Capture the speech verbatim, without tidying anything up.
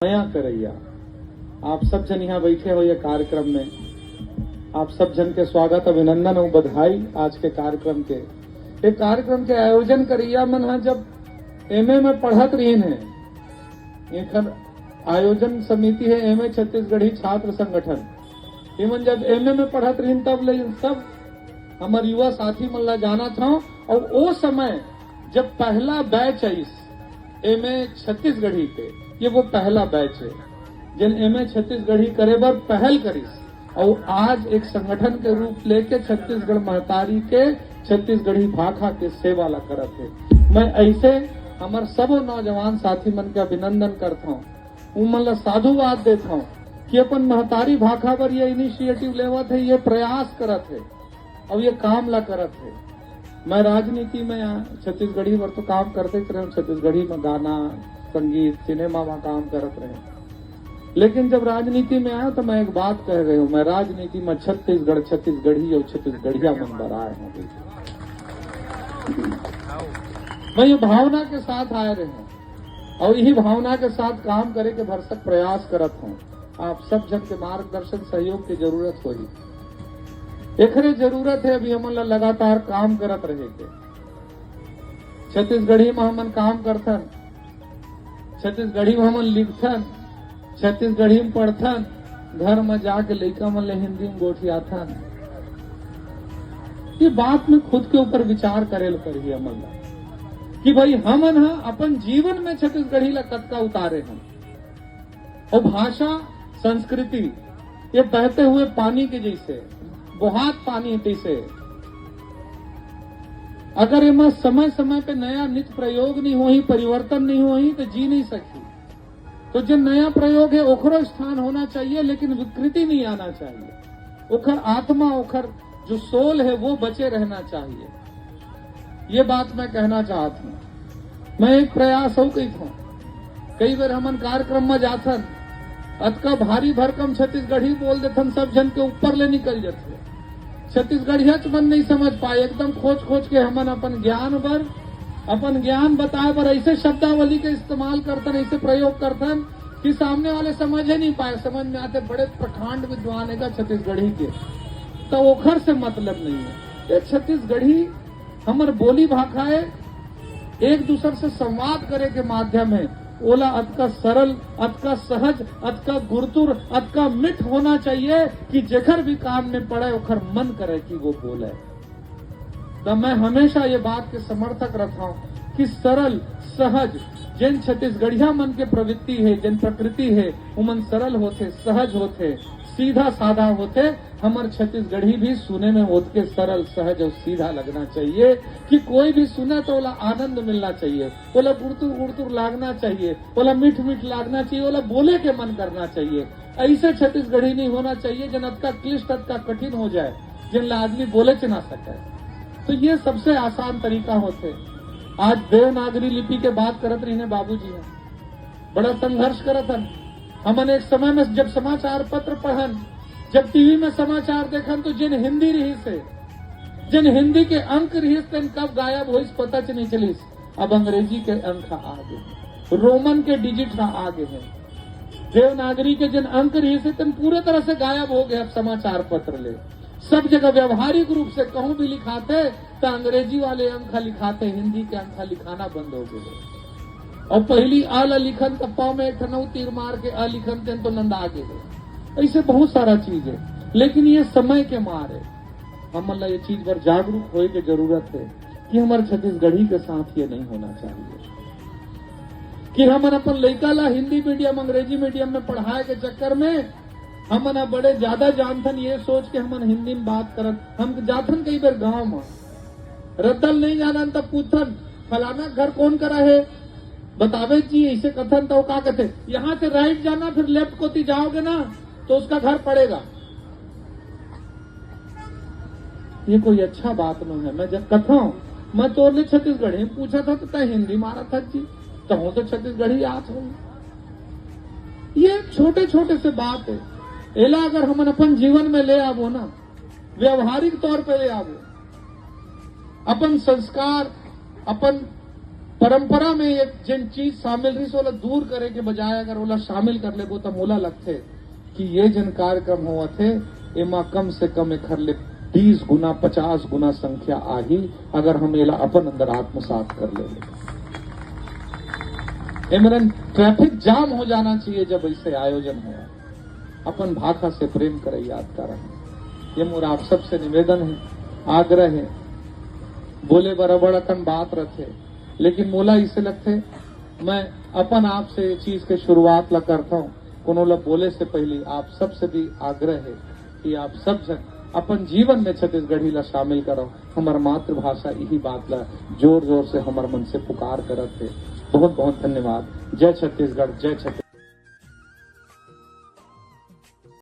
मया करइया, आप सब झन यहाँ बइठे हो ये कार्यक्रम में, आप सब झन के स्वागत, अभिनंदन अउ बधाई आज के कार्यक्रम के। ये कार्यक्रम के आयोजन करइया मन ह जब एमए में पढ़त रहिन हे, एखर आयोजन समिति हे एमए छत्तीसगढ़ी छात्र संगठन। एमन जब एमए में पढ़त रहिन तब ले सब हमर युवा साथी मन ला जानत हव। अउ ओ समय जब पहला बैच आइस एमए छत्तीसगढ़ी के, ये वो पहला बैच हे जेन एमए छत्तीसगढ़ी करे बर पहल करिस, अउ आज एक संगठन के रूप लेके छत्तीसगढ़ महतारी के छत्तीसगढ़ी भाखा के सेवा ला करत हे। मैं ऐसे हमर सबो नौजवान साथी मन के अभिनंदन करत हव, उमन ला साधुवाद देत हव कि अपन महतारी भाखा बर ये इनिशिएटिव लेवत हे, ये प्रयास करत हे, अउ ये काम ला करत हे। मैं राजनीति में आ, छत्तीसगढ़ी बर तो काम करते ही रहे, छत्तीसगढ़ी में गाना, संगीत, सिनेमा में काम करत रहे, लेकिन जब राजनीति में आया तो मैं एक बात कह गई हूँ, मैं राजनीति में छत्तीसगढ़, छत्तीसगढ़ी अउ छत्तीसगढ़िया मन बर आए हव। मैं ये भावना के साथ आए रहे हव अउ यही भावना के साथ काम करे के भरसक प्रयास करत हव। आप सब झन के मार्गदर्शन सहयोग के जरूरत होही, एखरे जरूरत हे। अभी हमन ला लगातार काम करत रहे के। छत्तीसगढ़ी में हमन काम करथन, छत्तीसगढ़ी में हमन लिखथन, छत्तीसगढ़ी में पढ़थन, घर में जाके लइका मन ले हिंदी में गोठियाथन। ये बात में खुद के ऊपर विचार करे ल परही हमन ला कि भाई हमन ह अपन जीवन में छत्तीसगढ़ी ला कतका उतारे हन। अउ भाषा, संस्कृति ये बहते हुए पानी के जैसे, बोहात पानी जैसे, अगर एमा समय समय पे नया नित प्रयोग नहीं होही, परिवर्तन नहीं होही तो जी नहीं सकही। तो जो नया प्रयोग है ओकरो स्थान होना चाहिए, लेकिन विकृति नहीं आना चाहिए। ओखर आत्मा, ओखर जो सोल है वो बचे रहना चाहिए। ये बात मैं कहना चाहत हूँ। मैं एक प्रयास अउ कहित हूँ, कई बार हमन कार्यक्रम में जाथन, अतका भारी भरकम छत्तीसगढ़ी बोल देथन, सब झन के ऊपर ले निकल जाथे। छत्तीसगढ़िया च मन नहीं समझ पाए, एकदम खोज खोज के हमन अपन ज्ञान बर, अपन ज्ञान बताए बर ऐसे शब्दावली के इस्तेमाल करथन, ऐसे प्रयोग करथन कि सामने वाले समझ ही नहीं पाए। समझ में आते बड़े प्रकांड विद्वान है का छत्तीसगढ़ी के, तो ओखर से मतलब नहीं है। ये छत्तीसगढ़ी हमर बोली भाखा है, एक दूसर से संवाद करे के माध्यम है। ओला अतका सरल, अतका सहज, अतका गुरतुर, अतका मिठ होना चाहिए कि जेखर भी कान में पड़े ओखर मन करे कि वो बोले। त मैं हमेशा ये बात के समर्थक रहता हूँ कि सरल, सहज, जेन छत्तीसगढ़िया मन के प्रवृत्ति है, जेन प्रकृति है, उमन सरल होथे, सहज होथे, सीधा साधा होथे। हमर छत्तीसगढ़ी भी सुने में ओतके सरल, सहज अउ सीधा लगना चाहिए कि कोई भी सुने तो ओला आनंद मिलना चाहिए, ओला गुड़तुर गुड़तुर लागना चाहिए, ओला मीठ मीठ लागना चाहिए, ओला बोले के मन करना चाहिए। ऐसे छत्तीसगढ़ी नहीं होना चाहिए जेन अतका क्लिष्ट, अतका कठिन हो जाए, जेन ला आदमी बोले च ना सके। तो ये सबसे आसान तरीका होथे। आज देवनागरी लिपि के बात करत रहिने बाबूजी ह, बड़ा संघर्ष करत हन। हमन एक समय में जब समाचार पत्र पढ़न, जब टीवी में समाचार देखन, तो जेन हिंदी रिहिस हे, जेन हिंदी के अंक रिहिस, तेन कब गायब होइस, पता च नहीं चलिस। अब अंग्रेजी के अंक ह आ गे, रोमन के डिजिट ह आ गे हे। देवनागरी के जेन अंक रिहिस हे, तेन पूरे तरह से गायब हो गए अब समाचार पत्र ले। सब जगह व्यावहारिक रूप से कहूं भी लिखाथे, त अंग्रेजी वाले अंक ह लिखाथे, हिंदी के अंक ह लिखाना बंद हो गए। अउ पहली अ ला लिखन त प में एक ठन अउ तीर मार के अ लिखन, तेन तो नंदा गे हे। ऐसे बहुत सारा चीज है, लेकिन ये समय के मार है। हमन ला ये चीज बर जागरूक होए के जरूरत है कि हमर छत्तीसगढ़ी के साथ ये नहीं होना चाहिए कि हमन अपन लइका ला हिंदी मीडियम, अंग्रेजी मीडियम में पढ़ाए के चक्कर में हमन ह बड़े ज्यादा जानथन, ये सोच के हमन हिंदी में बात करन। हम जाथन कई बार गांव में, रद्दा ल नहीं जानन, तब पूछथन, "फलाना घर कौन करा है, बतावे जी," ऐसे कथन, तो वो का कहते, "यहाँ से राइट जाना, फिर लेफ्ट कोती जाओगे ना, तो उसका घर पड़ेगा।" ये कोई अच्छा बात नहीं है। मैं जब कथा हूँ, मैं तोर ले छत्तीसगढ़ी में पूछा था, तो तय हिंदी मारा था जी, तो हूँ तो छत्तीसगढ़ी आत हूँ। ये छोटे छोटे से बात है, एला अगर हमन अपन जीवन में ले आबो ना, व्यवहारिक तौर पे ले आबो, अपन संस्कार, अपन परंपरा में ये जेन चीज शामिल रहिस, ओला दूर करे के बजाय अगर ओला शामिल कर लेबो, त मोला लगथे कि ये जेन कार्यक्रम होवत हे, एमा कम से कम एखर ले बीस गुना, पचास गुना संख्या आही, अगर हम एला अपन अंदर आत्मसात कर लेबो। एमरन ट्रैफिक जाम हो जाना चाहिए, जब ऐसे आयोजन हो। अपन भाखा से प्रेम करे याद कारण। ये मोर आप सबसे निवेदन है, आग्रह है। बोले बर बड़ अकन बात रथे, लेकिन मोला इसे लगथे, मैं अपन आप से ये चीज के शुरुआत ला करता हूँ। कोनो ला बोले से पहले आप सबसे भी आग्रह है कि आप सब जन अपन जीवन में छत्तीसगढ़ी ला शामिल करो। हमार मातृभाषा यही बात ला जोर जोर से हमार मन से पुकार करत है। बहुत बहुत धन्यवाद। जय छत्तीसगढ़, जय छत्तीसगढ़।